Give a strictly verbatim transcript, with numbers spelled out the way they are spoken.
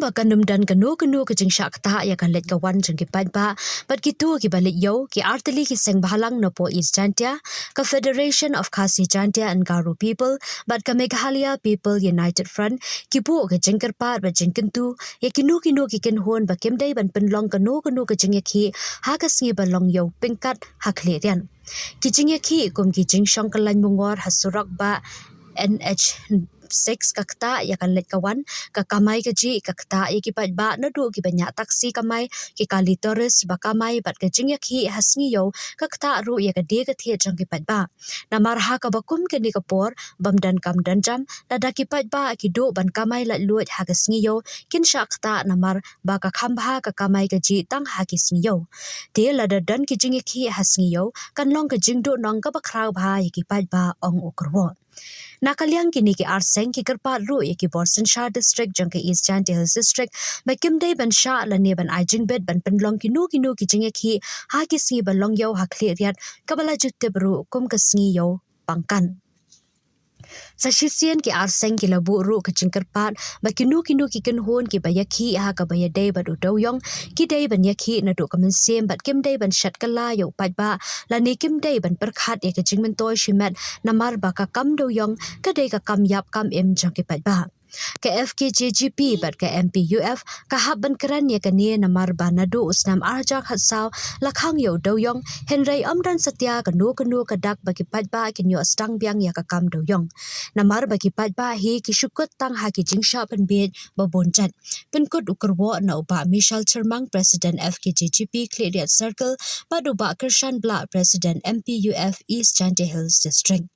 ba kan ym don kano kano ka jingshah ktah ïa ka leit ka wan jong ki paidbah bad kito kiba leit ïew, ki artylli ki seng bhalang napoh East Jaintia, ka Federation of Khasi Jaintia and Garo People bad ka Meghalaya People United Front ki buh ka jingkyrpad bad jingkyntu ïa kino kino ki kynhun ba kim dei ban pynlong kano kano ka jingïakhih ha ka sngi ba long ïew pynkat ha khlieh riat. Ki jingïakhih kum ki jingshong kyllain mungor ha surok bah N H six, ka ktah ïa ka leit ka wan, ka kamai kajih, ka ktah ïa ki paidbah naduh kiba ñiah taxi kamai, ki kali tourist ba kamai bad ka jingïakhih ha sngi ïew ka ktah ruh ïa ka die ka thied jong ki paidbah. Namar ha kaba kum kane ka por bym don kam don jam, lada ki paidbah ki duh ban kamai laitluid ha ka sngi ïew kin shah ktah namar ba ka kham bha ka kamai kajih tang ha ki sngi ïew. Te lada don ki jingïakhih ha sngi ïew kan long ka jingduhnong kaba khraw bha ïa ki paidbah, ong u Kyrwoh. Na ka liang kine ki ar seng ki kyrpad ruh ïa ki bor synshar district jong ka East Jaintia Hills District ba kim dei ban shah lane ban ai jingbit ban pynlong kino kino ki jingïakhih ha ki sngi ba long ïew ha khlieh riat kaba la ju tip ruh kum ka sngi ïew pangkan. Sa shisien ki ar seng ki la buh ruh ka jingkyrpad ba kino kino ki kynhun kiba ïakhih ha kaba ïadei bad u dewïong ki dei ban ïakhih naduh ka mynsiem bad kim dei ban shet kylla ïa u paidbah lane kim dei ban pyrkhat ïa ka jingmyntoi shimet namar ba ka kam dewïong ka dei ka kam ïap kam im jong ki paidbah. Ka F K J G P bad ka M P U F ka hap ban kren ïa kane namar ba naduh u snem ar hajar khatsaw la khang ïa u dewïong, hynrei ym don satia kano kano ka dak ba ki paidbah kin ïoh sdang biang ïa ka kam dewïong. Namar ba ki paidbah hi ki shu kut tang ha ki jingshah pynbiej ba bun jait. Pynkut u Kyrwoh na u Bah Michel Chyrmang, President F K J G P Khliehriat Circle, bad u Bah Kyrshan Blah, President M P U F East Jaintia Hills District.